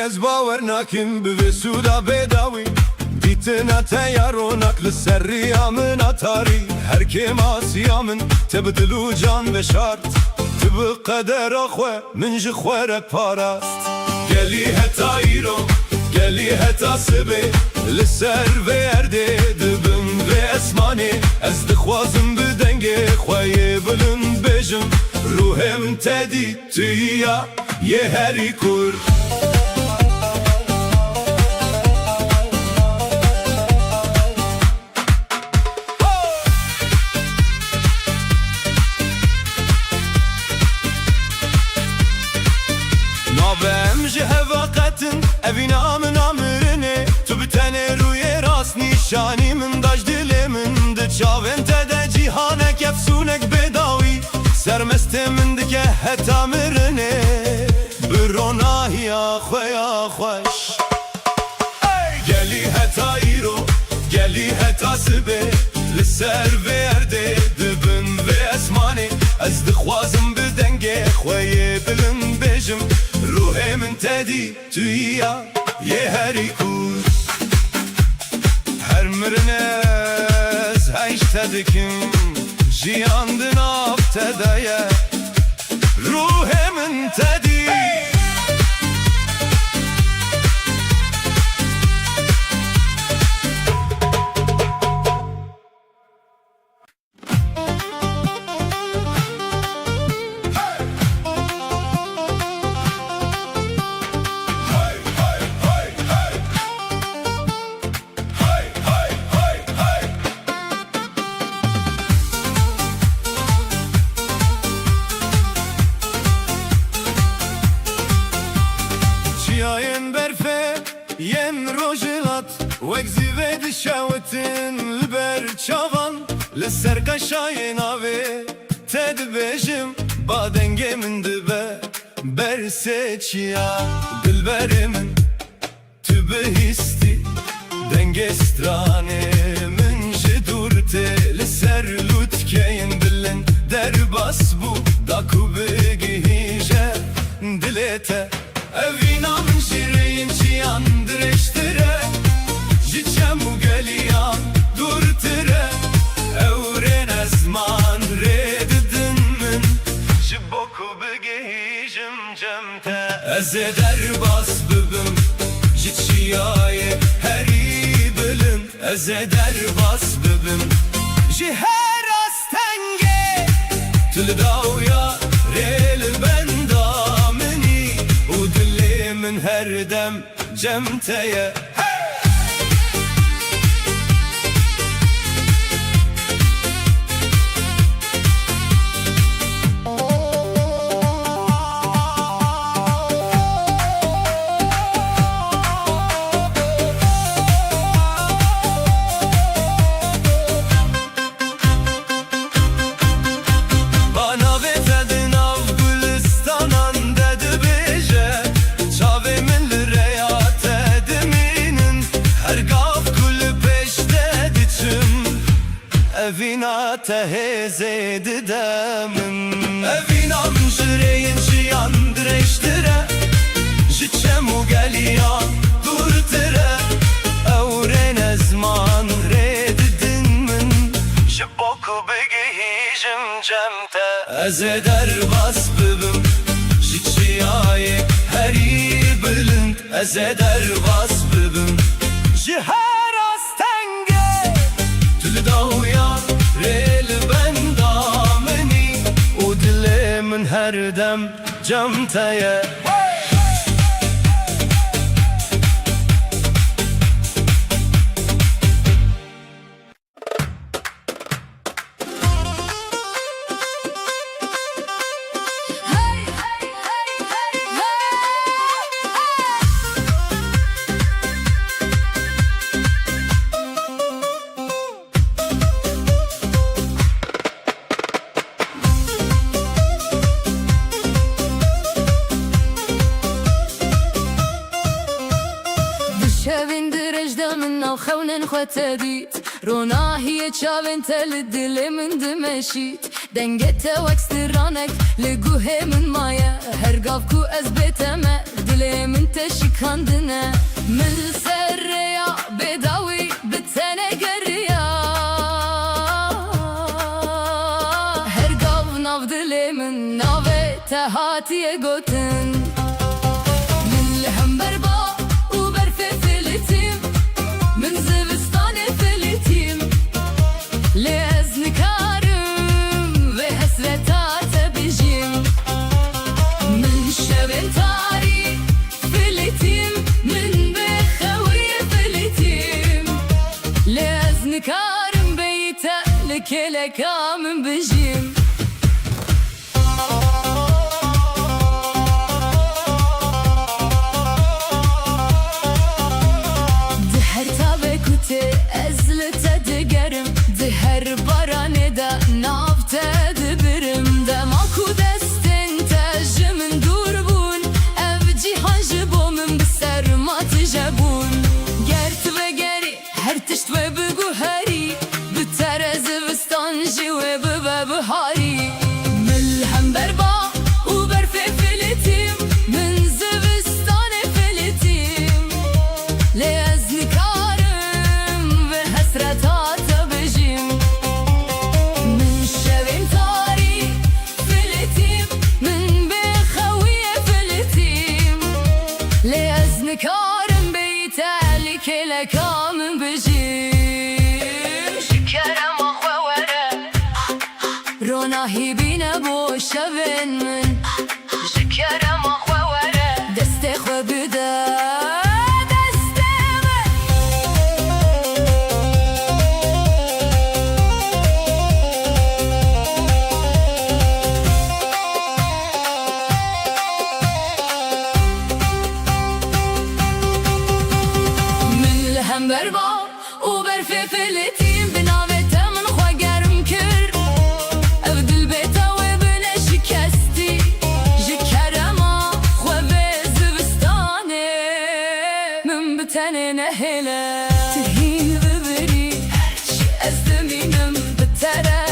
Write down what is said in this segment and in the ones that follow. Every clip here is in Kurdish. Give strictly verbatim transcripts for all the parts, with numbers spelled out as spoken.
Ez bawer nakim bi vê sûda bêdawî. Dîtina te ya ronak li ser riya min a tarî. Her kêmasiya min te bi dil û can veşart. Tu bi qedera xwe min ji xwe re parast. Gelî heta îro, gelî heta sibê, li ser vê erdê di bin vê esmanê, ez dixwazim bi dengê xwe yê bilind bêjim, ruhê min te dît. Tu ya yê herî kurt. Nabe em ji hev a qetin, evîna min a mirinê. Tu bi tenê rûyê rast nîşanî min da ji dilê min. Di çavên te de cîhanek efsûnek bêdawî. Sermestê min dike heta mirinê, bi ronahiya xwe ya xweş. Gelî heta îro, gelî heta sibê, li ser vê erdê, di bin vê esmanê, ez dixwazim bi dengê xwe yê bilind bêjim, ruhê min te dî. Tu ya yê herî kûr. Her mirinê ez hej te dikim, jiyan di nav te de ye, ruhê min te dî. Çiyayên berfê yên rojhilat wek zîvê dişewitin li ber çavan, li ser qeşayê navê te dibêjim, ba dengê min dibe bersê çiya. Dilberê min, tu bihîstî dengê stranê min ji dûr tê, li ser lûtkeyên bilind derbas bû, da ku bigihîje dilê te. Evîna min ji rêyên çiyan dirêjtir e, ji çem û geliyan dûrtir e. Ewrên ezman rê didin min, ji bo ku bigihîjim cem te. Ez ê derbas bibim ji çiyayê herî bilind. Ez ê derbas bibim ji her astengê. Tu li dawiya rê li benda min î û dilê min her dem cem te ye. Ba navê te di nav gulistanan de dibêje, çavê min li rêya te dimînin, her gav ku li pêş te diçim. Evîna te hêzê dide min. Evîna min ji rêyên jiyan dirêjtir e, ji çem û geliyan dûrtir e. Ewrên ezman rê didin min, ji bo ku bigihîjim cem te. Ez ê derbas bibim ji çiyayê herî bilind. Ez ê derbas bibim ji her astengê. Tu li dawiya rê li benda min î û dilê min her dem cem te ye. Di şevên dirêj de min nav xewnên xwe te dît. Ronahiyê çavên te li dilê min dimeşît. Dengê te wek stranek li guhê min maye. Her gav ku ez bê te me, Dilê min te şikandine. Min li ser rêya bêdawî bi te negeriya. Her gav nav dilê min navê te hatiye gotin. Min li hember ba û berfê filîtîm. Min zivistanê filîtîm. Lê ez nikarim vê hesreta te bijîm. Min şevên tarî filîtîm, min bê xewiyê filîtîm. Lê ez nikarim bêyî te li kêleka min bijîm. Di her tavê ku tê ez li te digerim, di her baranê de nav te dibirim. Dema ku destên te ji min dûr bûn, ev cîhan ji bo min bi serma tije bûn. Ger tu vegerî, her tişt wê biguherî, bi te re zivistan jî wê bibe biharî. Min li hember ba û berfê filîtîm, min zivistanê filîtîm. Lê ez nikarim vê hesreta te bijîm. Min şevên tarî filîtîm, min bê xewiyê filîtîm. Lê ez nikarim bêyî te li kêleka min bijîm. Ji kerema xwe were. Ronahî bîne bo şevên min. Ji kerema xwe were. Destê xwe bide destê min. Min li hember ba û berfê filîtîm, bi navê te min xwe germ kir. Ev dil bê te wê bine şikestî. Ji kerema xwe vê zivistanê min bi tenê nehêle. Tu hîn bibirî, her çi ez dimînim bi te re,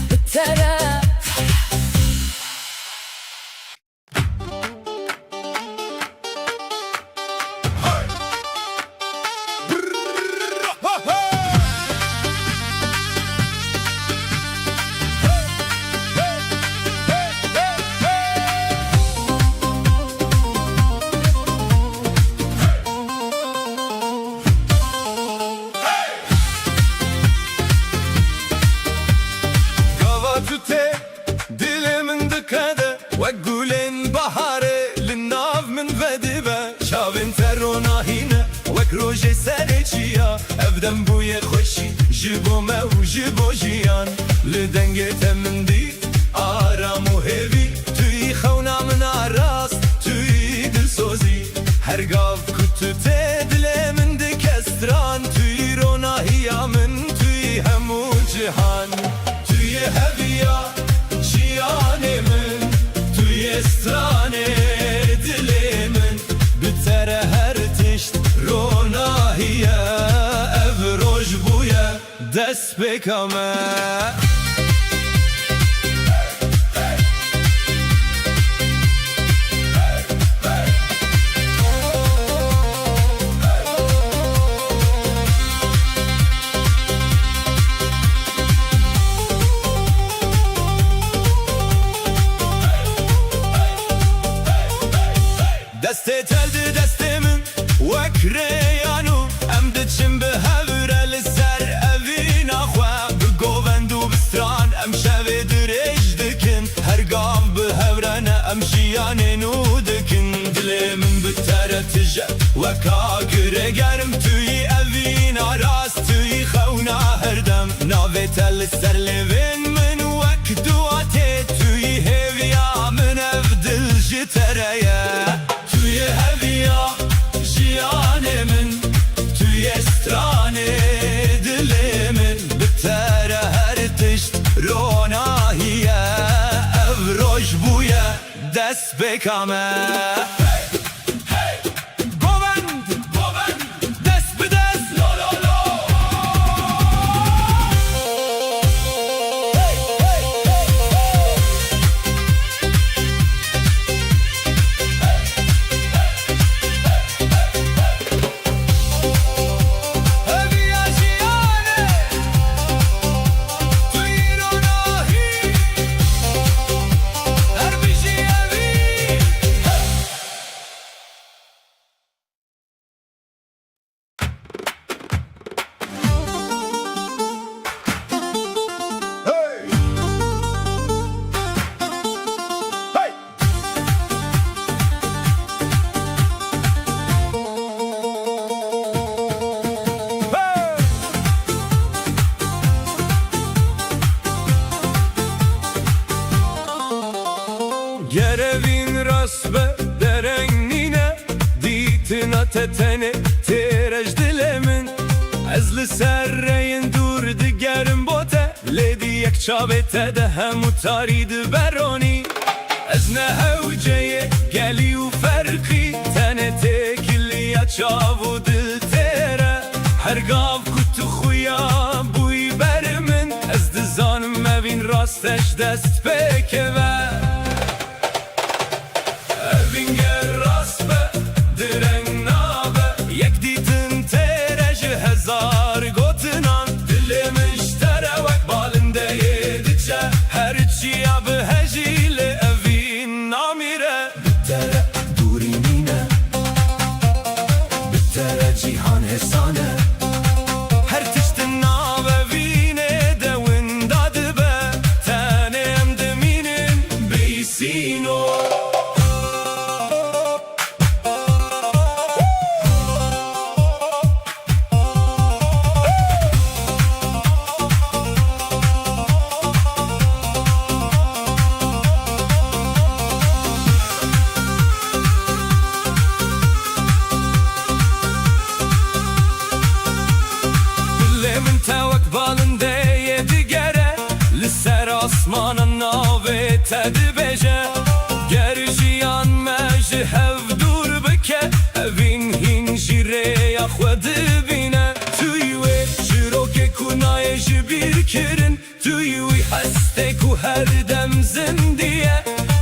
bi te re. Gava tu tê dilê min dikede, wek gulên baharê li nav min vedibe. Çavên te ronahî ne wek rojê serê çiya, ev dem bûye xweşî ji bo me û ji bo jiyan. Li dengê te min dît aram û hêvî, tu yî xewna min a rast, tu yî dilsozî. Her gav ku tu tê dilê min dike stran, tu yî ronahiya min, tu yî hemû cihan. Tu yê heviya jiyanê min, tu yê stranê dilê min. Bi te re her tişt ronahiye, ev roj bûye destpêka me. Destê te di destê min wek rêyan û em diçin bi hev re li ser evîna xwe. Bi govend û bi stran em şevê dirêj dikin. Her gav bi hev re ne em jiyanê nû dikin. Dilê min bi te re tije weka girê germ, tu yî evîna rast, tu yî xewna her dem. Navê te li ser lêvên min wek dua tê, tu yî hêviya min, ev dil ji te re ye. Tu yê heviya jiyanê min, tu yê stranê dilê min. Bi te re her tişt ronahiye, ev roj bûye destpêka me. Govend, govend, dest bi dest, lo, lo, lo. Te tenê têre ji dilê min. Ez li ser rêyên dûr digerim bo te, lê di yek çavê te de hemû tarî dibe ronî. Ez ne hewceyê gelî û ferqî, tenê têkiliya çav û dil têre. Her gav ku tu xuya bûyî ber min, ez dizanim evîn rast e ji dest pê keve. Evîn ger rast be, direng nabe. Yek dîtin têre ji hezar gotinan. Dilê min ji te re wek balindeyê diçe. Her çiya bihejî lê evîn namîre. Bi te re dûrî nîne. Bi te re cîhan hêsan e. Her tişt di nav evînê de winda dibe. Tenê em dimînin bêyî sînor. Dilê min te wek balindeyê digere, li ser asmana navê te dibêje. Ger jiyan me ji hev dûr bike, evîn hîn jî rêya xwe dibîne. Tu yî wê çirokê ku nayê ji bîr kirin, tu yî wî hestê ku her dem zindî ye.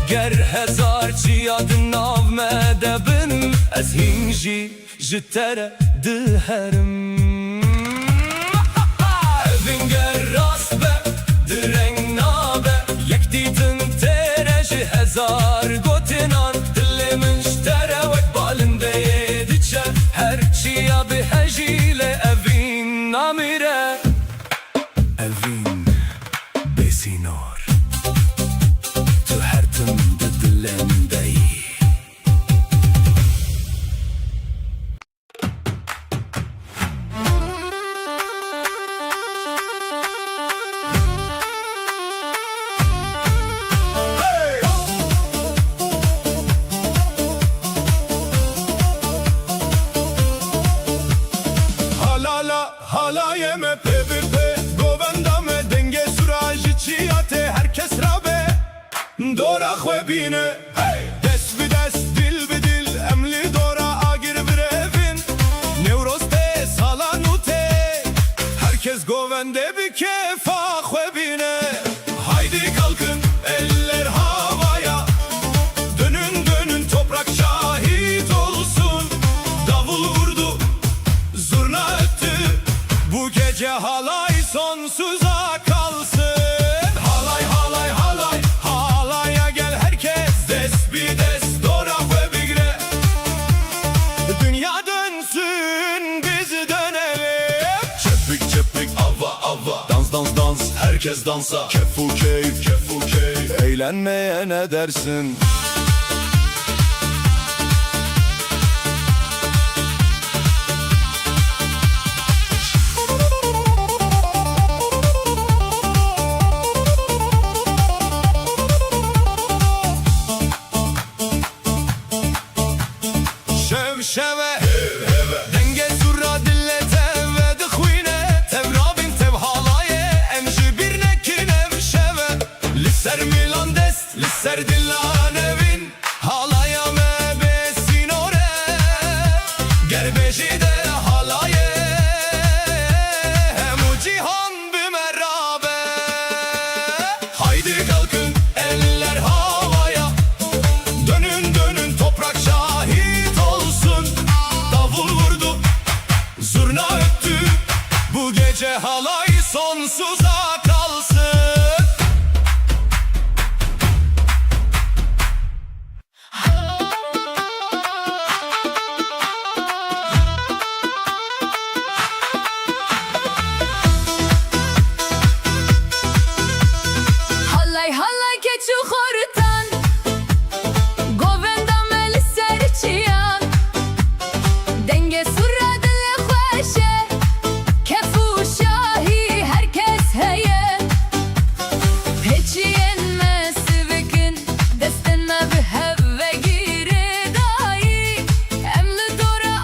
Ger hezar çiya di nav me de bin, ez hîn jî ji te re diherim. Evîn ger rast be, direng nabe. Yek dîtin têre ji hezar gotinan. Dilê min ji te re wek balindeyê diçe. Her çiya bihejî lê evîn namîre. Evîn bêsînor. Tu her tim di dilê min de yî. Halala, halayê me pê bi pê, govenda me dengê sura ji çiya tê her kes rabe. Dora xwe bîne, hey! Dest bi dest, dil bi dil, em li dora agir birevin. Newroz tê, sala nû tê, her kes govendê bi kêfa xwe bîne. Haydi kalkın, eller havaya, dönün dönün, toprak şahit olsun. Davul vurdu, zurna öttü, bu gece halay sonsuza kalsın. Halay, halay, halay, halaya gel herkes, dest bi dest, dora xwe bigre. Dünya dönsün, biz dönelim. Çepik çepik, ava ava, dans dans dans, herkes dansa. Kef u keyif, kef u keyif, eğlenmeye ne dersin? Şev şeve, dengê sura dilê te vedixwîne. Tev rabîn, tev halayê, em ji bîr nekin ev şeve. Li ser milan dest, li ser dilan evîn. Halaya me bê sînor e, ger bêjî de halayê, hemû cîhan bi me rabe. Haydi kalkın, eller havaya, dönün dönün, toprak şahit olsun. Davul vurdu, zurna öttü, bu gece halay sonsuza kalsın. Halay halay keç û xortan, govenda me li ser çiyan. Dengê sura dilê xweş e, kef û şahî her kes heye. Pêçiyên me sivik in, destên me bi hev ve girêdayî. Em li dora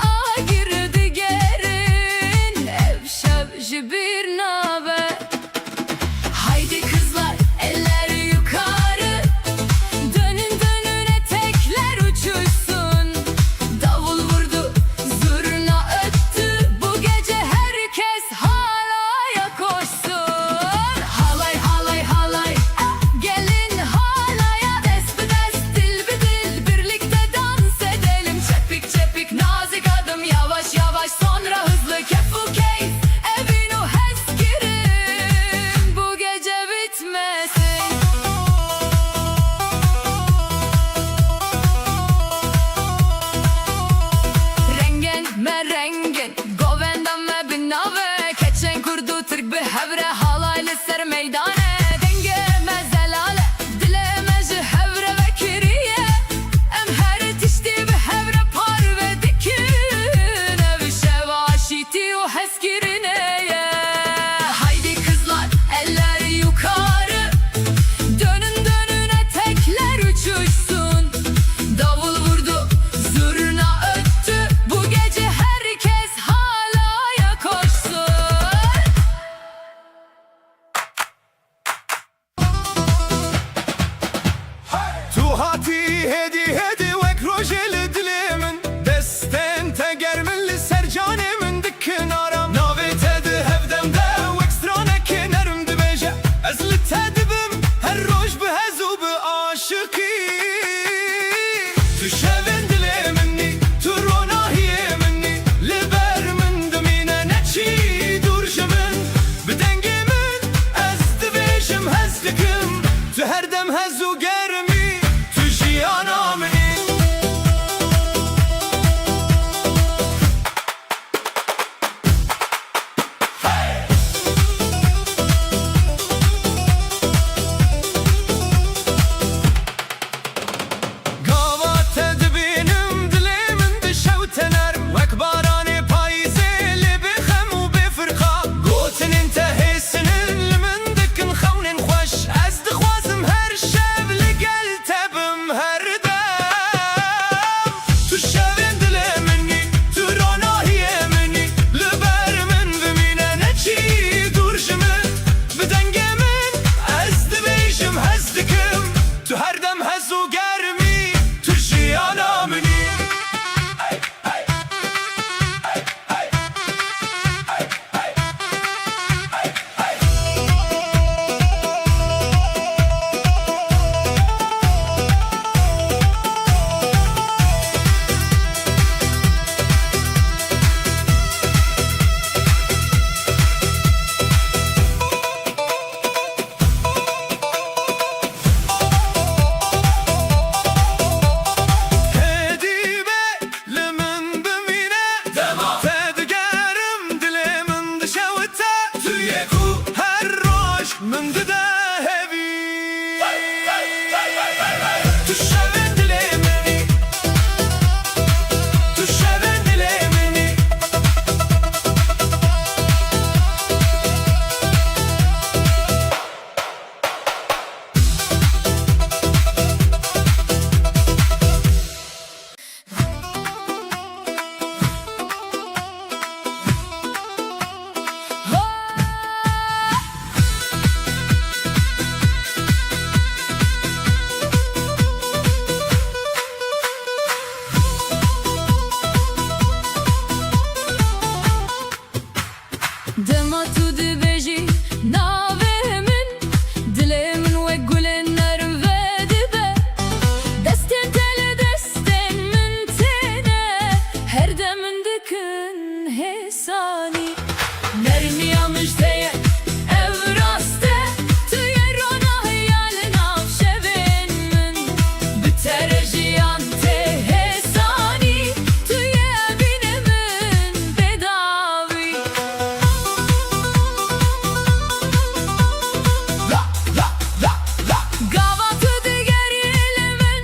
Meydan e, dengê me zelal e, dilê me ji hev re vekirî ye. Em her tiştî bi hev re parve dikin, ev şev aşîtî û hezkirinê ye. Haydi kızlar, eller yukarı, dönün dönün etekler uçuşsun. Davul vurdu, zurna öttü, bu gece herkes halaya koşsun. Tu hatî hêdî hêdî wek rojê li dilê min, destên te germ in li ser canê min dikin aram. Navê te di hevdem de wek stranekê nerm dibêje, ez li te dibim her roj bi hez û bi aşiqî. Tu şevên dilê min î, tu ronahiyê min î, li ber min dimîne neçî dûr ji min. Bi dengê min ez dibêjim hez dikim, tu her dem hez û germî, tu jiyana min î. Gava te dibînim dilê min dişewite nerm, wek baranê payîzê lê bê xem û bê firqa. Gotinên te hêsin in li min dikin xewnên xweş. Ez dixwazim her şev li gel te bim her dem. Tu şevên dilê min î, tu ronahiyê min î, li ber min bimîne neçî dûr ji min. Bi dengê min ez dibêjim hez dikim, tu her dem hez û germî, tu jiyana min î. Hêdî be li min bimîne, dema te digerim dilê min dişewite. Tu yê ku her roj min dide hêvî. Tu şevên dilê min î, tu şevên dilê min î. Dema tu dibêjî navê min, dilê min wek gulên nerm vedibe. Destên te li destên min têne, her dem min dikin hêsanî. Nermiya min ji te ye, ev rast e, tu yê ronahiya li nav şevên min. Bi te re jiyan tê hêsanî, tu yê evînê min bêdawî. Gava tu digerî li min,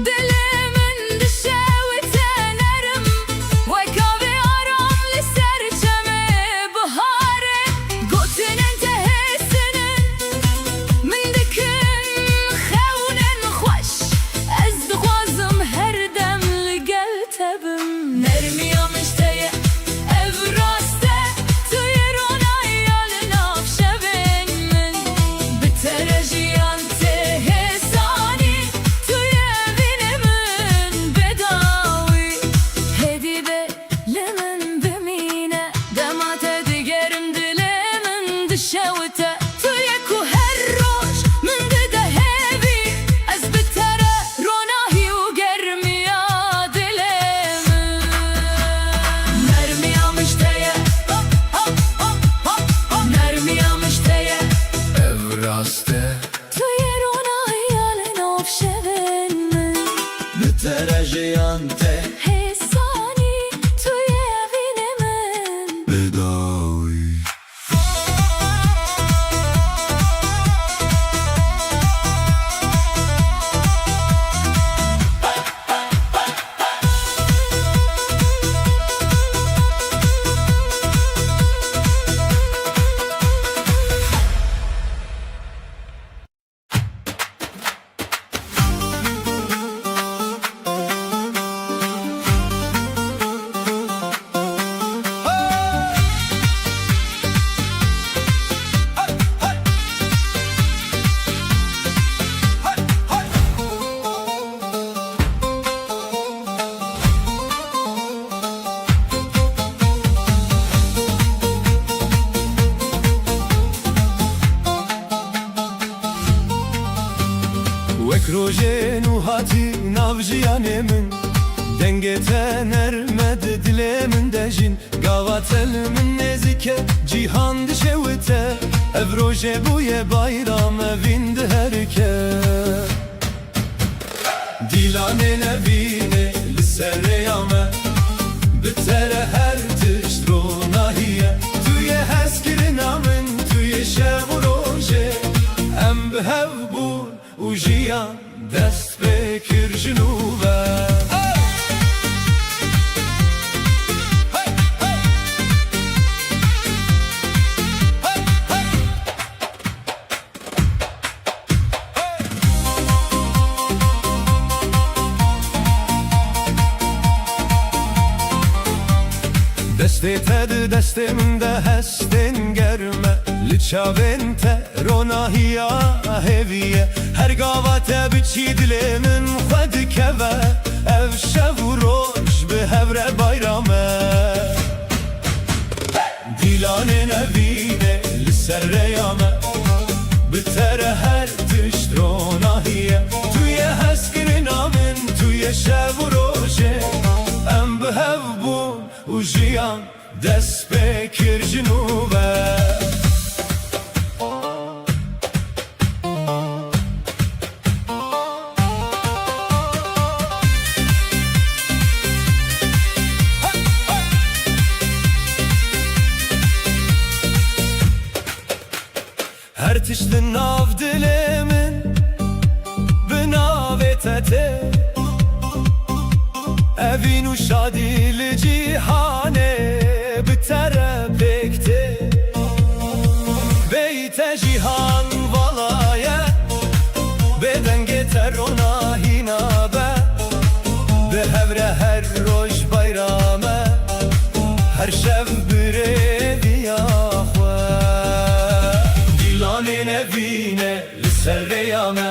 dilê min dişewite nerm, wek avê aram li ser çemê biharê. Gotinên te hêsin in, min dikin xewnên xweş. Ez dixwazim her dem li gel te bim. Nermiya min ji te ye, ev rast e, tu yê ronahiya li nav şevên min. Bi te re jiyan tê hêsanî, tu yê evînê min bêdawî. Hêdî be li min bimîne, dema te digerim dilê min dişewite. Tu yê ku her roj min dide hêvî, ez bi te re ronahî û germiya dilê min. Nermiya min ji te ye, nermiya min ji te ye. Ev rast e. Tu yê ronahiya li nav şevên min. Bi te re jiyan tê. Hêsanî, tu yê evînê min. Bêdawî. Rojê nû hatî nav jiyanê min, dengê te nerm e di dilê min de jîn. Gava te li min nêzik e, cîhan dişewite. Ev rojê bûye bayram, evîn diherike. Dîlanê nevînê li ser rêya me, bi te re her tişt ronahî ye. Tu yê hezkirina min, tu yê şev û rojê. Em bi hev bûn û jiyan dest pê kir ji nû ve. Destê te di destê min de hestên germ e, li çavên te ronahiya hêvî ye. Her gava te biçî dilê min xwe dikeve, ev şev û roj bi hev re bayram e. Dîlanê nevînê li ser rêya me, bi te re her tişt ronahî ye. Tu yê hezkirina min, tu yê şev û rojê. Em bi hev bûn û jiyan dest pê kir ji nû ve. Her tişt li nav dilê min bi navê te tê. Evîn û şadî li cîhanê bi te re pêk tê. Bêyî te jîhan vala ye, bê dengê te ronahî nabe. Bi hev re her roj bayram e, her şev bi rêviya xwe. Dîlanê nevîne li ser rêya me,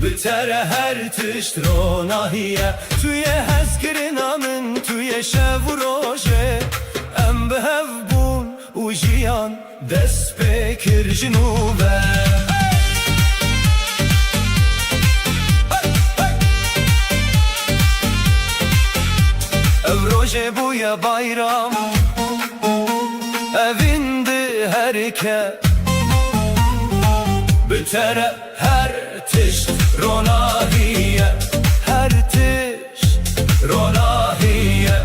bi te re her tişt ronahî ye. Tu yê hezkirina min, tu yê şev û rojê. Em bi hev bûn û jiyan dest pê kir ji nû ve. Ev rojê bûye bayram, evîn diherike. Bi te re her tişt ronahî ye, her tişt ronahî ye.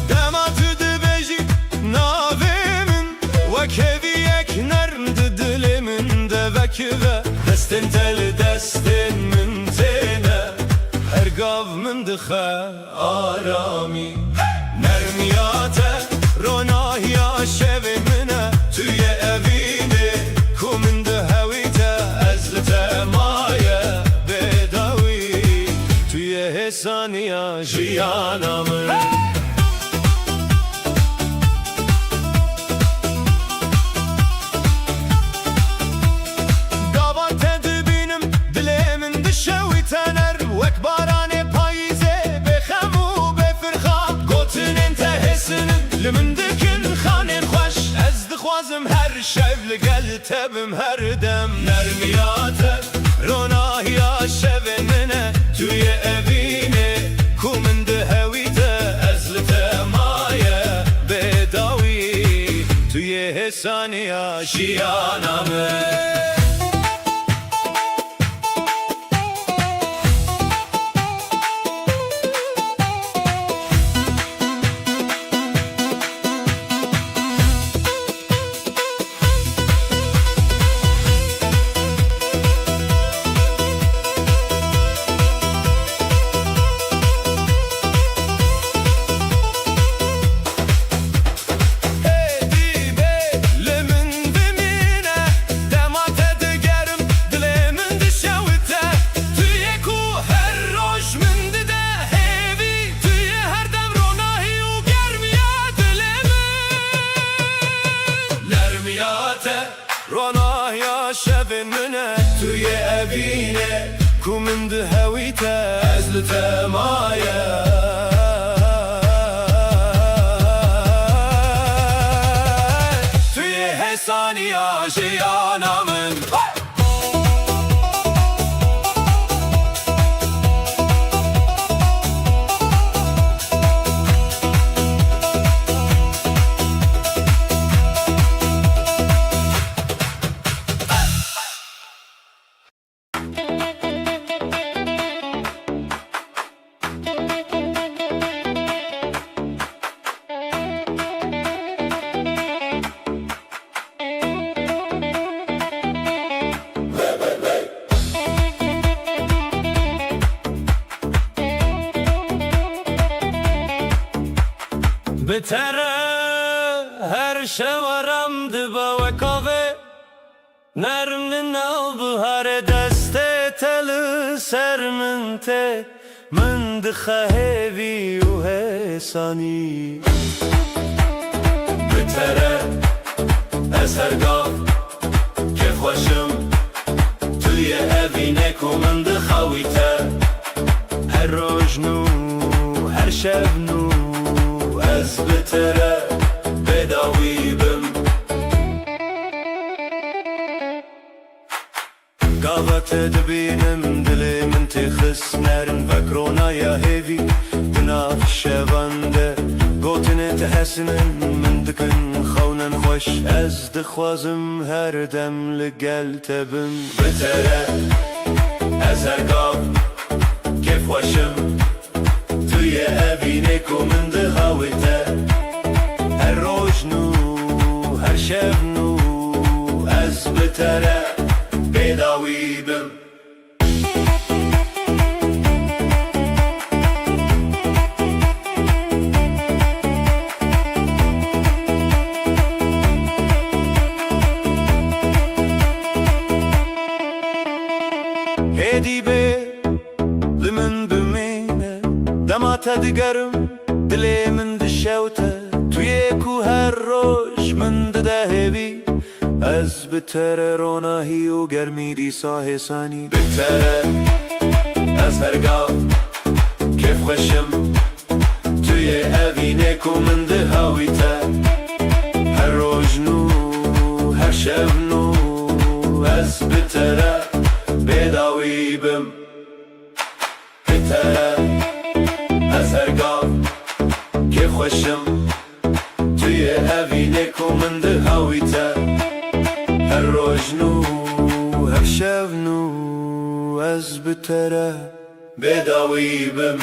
Dema tu dibêjî navê min, wek hêviyek nerm di dilê min de vekive. Destên te li destên min têne, her gav min dixe aramî. Nermiya te ronahiya şevê min e, tu yê evînê ku min dihewîte, ez li te maye bêdawî. Tu yê hêsaniya jiyana min. Gava te dibînim, dilê min dişewite nerm, wek baranê payîzê, bêxem û bêfirxa. Gotinên te hêsin in, li min dikin xanên xweş. Ez dixwazim her şev li gel te bim her dem. Nermiya te ronahiya şevên min e, tu yê evînê ku min dihewîte, ez li te maye bêdawî. Tu yê hêsaniya jiyana min. Êdî bê li min bimîne, dema Ya şevên min e, tu yê evînê ku min dihewîte, ez li te maye. Tu yê hêsaniya jiyana min. Bi te re her şeweram dibe wek avê. Nerm li nav biharê destê te li ser min tê, min dixe hêvî û hêsanî. Bi te re ez her gav kêfxweş im, tu yê evînê ku min dixewîte. Her roj nû, her şev nû, ez bi te re bêdawî bim. Gava te dibînim, dilê min tê xist nerm, vek ronaya hêvî di nav şevan de. Gotinê te hesinin min dikin xewnan xweş, ez dixwazim her dem li gel te bim. Bi te re ez her gav kêfxweş im. Tu yê evînê ku min dihewite. Her roj nû, her şev nû, ez bi te re bêdawî bim. Hêdî bê li min bimîne, dema te digerim, dilê min dişewte. Tu yê ku her roj min dide hêvî, ez bi te re ronahî û germî dîsa hêsanî. Bi te re ez her gav kêfxweş im, tu yê evînê ku min dihewîte. Her roj nû, her şev nû, ez bi te re bêdawî bim. Bi te re ez her gav kêfxweş im, tu yê evînê ku min dihewîte. Her roj nû, her şev nû, ez bi te re bêdawî bim.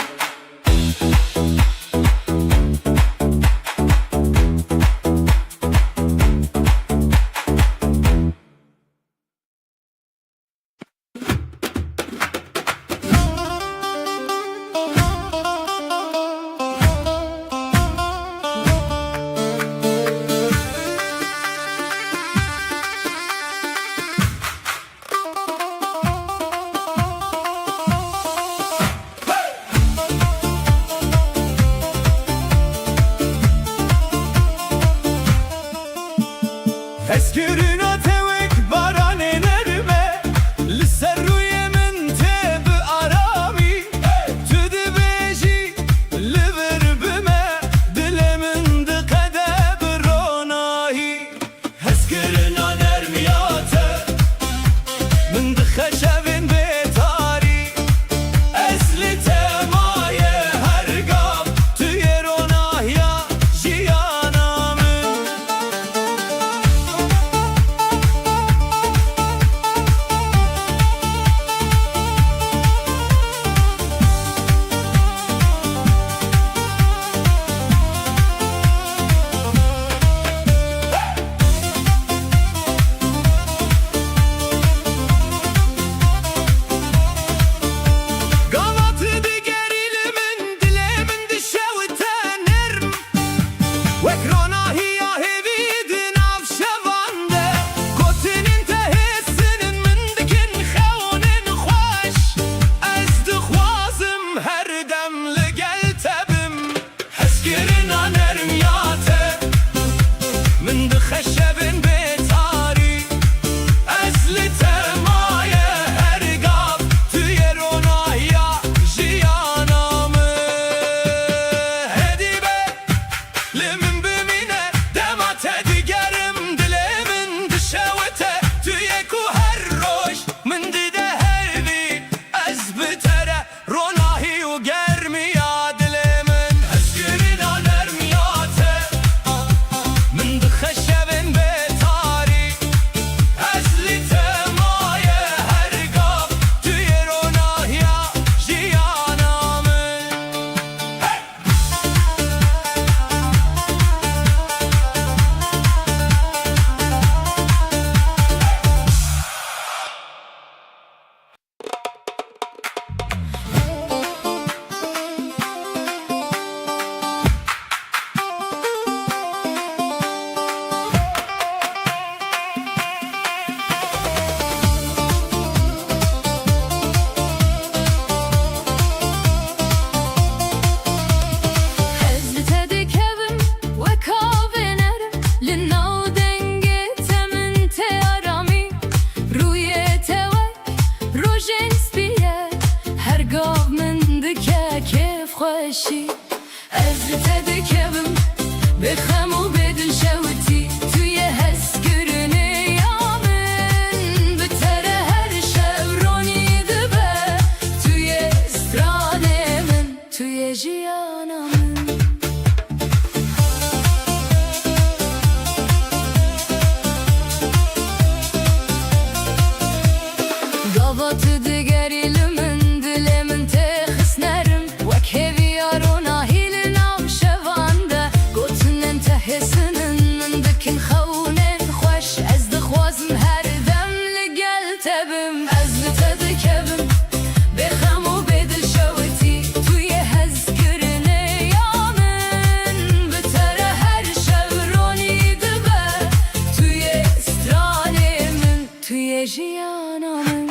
Bêxem û bêdil şewitî, tu yê hezkirinê ya min. Bi te re her şev ronî dibe, tu yê stranê min, tu yê jiyana min. Gava tu digerî li min, dilê min tê xist nerim. Wek hêviya ronahî li nav şevan de, gotinên te hêsinin min dikin xewnên xweş. Ez dixwazim her dem li gel te bim, ez li te dikevim. Bêxem û bêdil şewitî, tu yê hezkirinê ya min. Bi te re her şev ronî dibe, tu yê stranê min, tu yê jiyana min.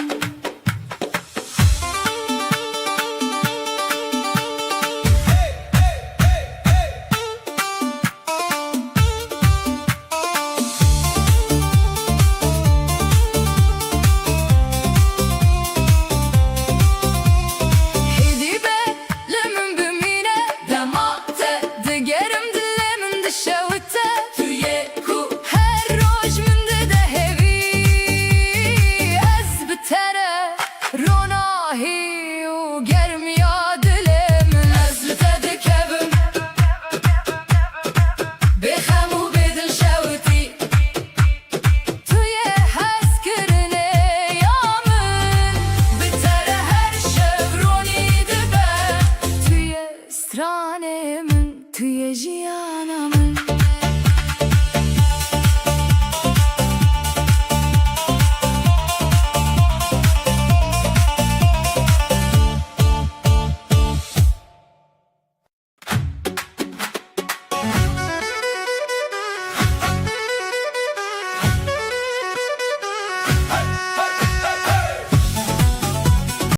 Hêdî be li min bimîne, dema te digerim dilê min dişewite. Tu yê ku her roj min dide hêvî, ez bi te re ronahî û germiya dilê min. Ez li te dikevim, bêxem û bêdil şewitî. Tu yê hezkirinê ya min, bi te re her şev ronî dibe. Tu yê stranê min, tu yê jiyana min.